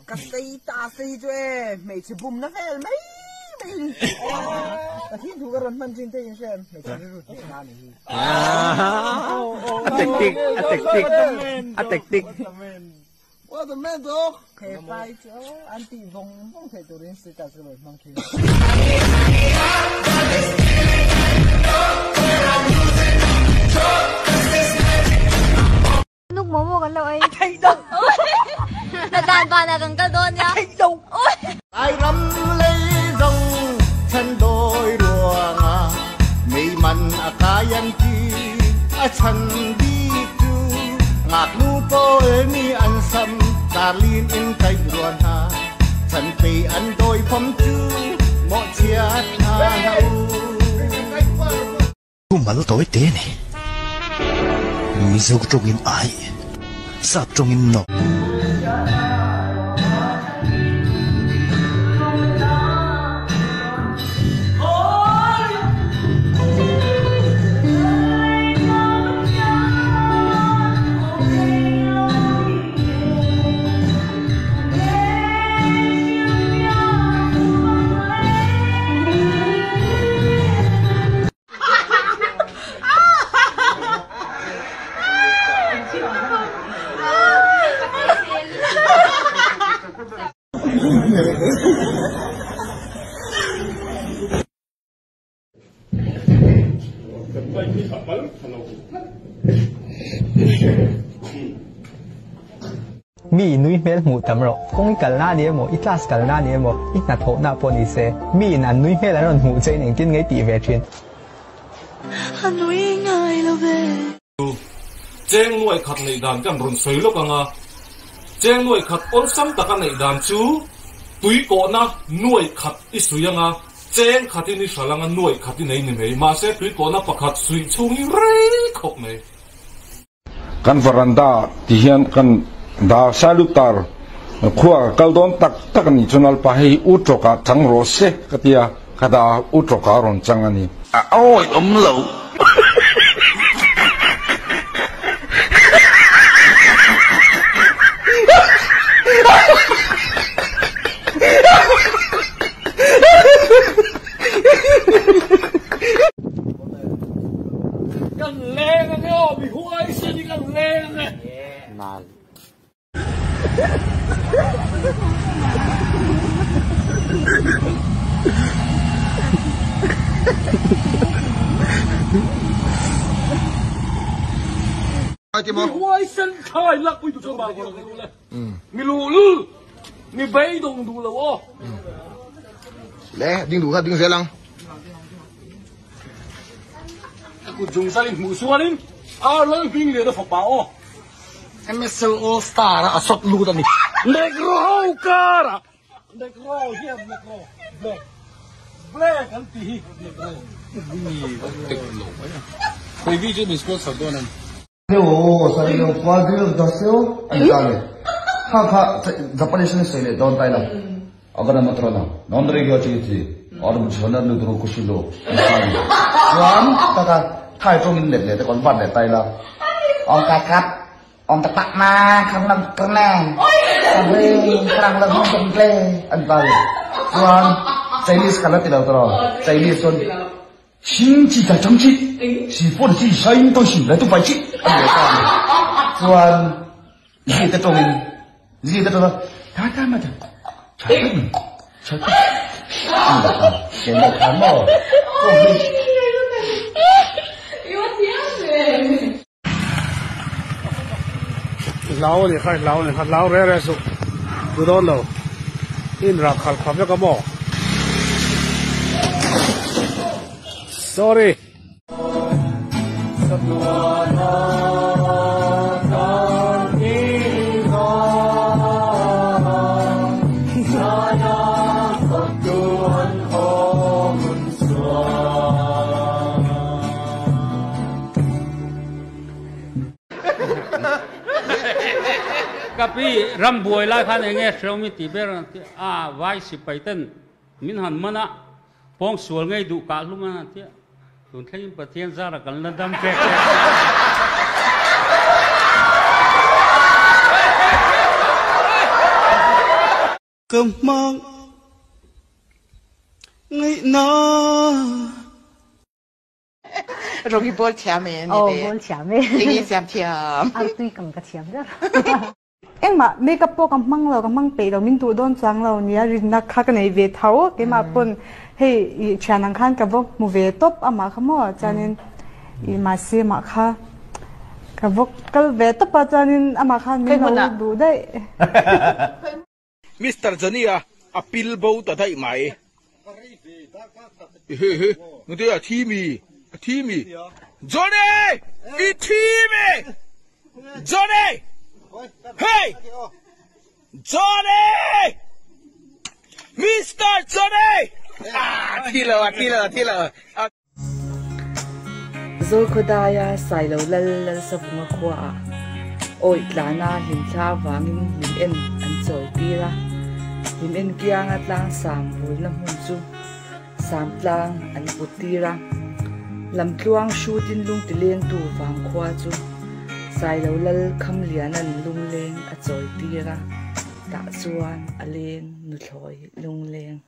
Ka status te hi chu e hmeichhe bumna vel mai mai ni. Pathian thu ka rawn hman thin te in hria em? Hmeichhe rilru hnehna a ni hi. A tactic, a tactic, a tactic. What a man dog! He pai chu an tih vawng vawng theih turin status ka rawn hmang thin. Nuk momo kan lo ei. A thei lo. Na dan ban ah kan kal dawn nia. A thei lo. Ai ram lei zawng chan dawi ruanga mei man a kai an ti a chhan bik chu ngaknu pawl nih an sam darlin in kaih rua hna chan pei an dawi fom chu mawhchiat hna hlah u. Thu mal tawi te ni. Mizo tawngin ai, sap tawngin no. Mi nui hmel hmuh tam rawh. Kawng i kalna a ni emaw, i class kalna a ni emaw, i hnathawhna pawh ni se, mi in an nui hmel an rawn hmuh che in engtin nge i tih ve thin. A nui ngai lo ve. Cheng nuai khat neih dan kan rawn sawi lawk ang a, cheng nuai khat awlsam taka neih dan chu tui kawhna nuai khat i suih ang a, cheng khatin i hral ang a nuai khat i nei ni mai. Mahse tui kawhna pakhat suih chhung hi rei khawp mai. Kan veranda ti hian kan dar salutar khua ka kal dawn tak tak a nih chuan Alpa hei u tawkah chang rawh se ka ti a, ka dah a u tawkah a rawn chang a ni. A awi awm lo. Kan leng ang e aw, mi huaisen hi kan leng ang e. Nal. Mi huaisen thlai lak pui tu chuan ba kawr ang le. Mi luhlul, mi beidawng duh lo aw. Le, ding duh kha ding zel ang. Ka kut zung zalin hmuh sualin ar lal hming lian a fapa aw. MSL All Star a a sawt lut a ni. Negro ho kar ah Negro hian Negro Black Black an ti hi Negro Mi va tek lo mai a. Khawi vi chu min sponsor dawn em? Hlau a ni kha, hlau a ni kha, hlau reng reng suh, tu dawn lo, in rak khalh khawp vek a maw? Sorry. Ka pi ram buai lai khan enge hreu mi tih ber a vai sipai ten min han man a pawng sual ngei duh kah hlum a tia tun thlengin Pathian zara kan la dam ṭek ṭek. Ka hmang ngaihna. Rawng hi bawl thiam e ni le. Bawl thiam e. Eng nge siam thiam? Artui kang ka thiam ber. Engmah makeup pawh ka hmang lo, ka hmang peih lo, min duh dawn chuang lo nia rinna kha ka nei ve tho. Keimah pawn hei i thian ang khan ka va hmu ve tawp amah kha maw chuanin i mahse mah kha ka va kal ve tawp a chuanin amah khan min lo duh daih. Mister Johnny-a a pil bo ta daih mai. Ehe ehe, nute a thi mi, a thi mi. Johnny! I thi mi! Johnny! Hey! Johnny! Mister Johnny! Ah, thi lo, a thi lo, a thi lo. Zawlkhawdaia Sailo Lal Lalsavunga khuaah awih tlana hlimthla avangin hlim en an chawi tir a, hlim en kianga tlang sam vulna hmun chu sam tlang an put tir a. Lamtluang hrutin lungti lengtu vangkhua chu Sailo Lal Khamliana'n lungleng a chawi tir a, tah chuan a leng nuthlawi lungleng.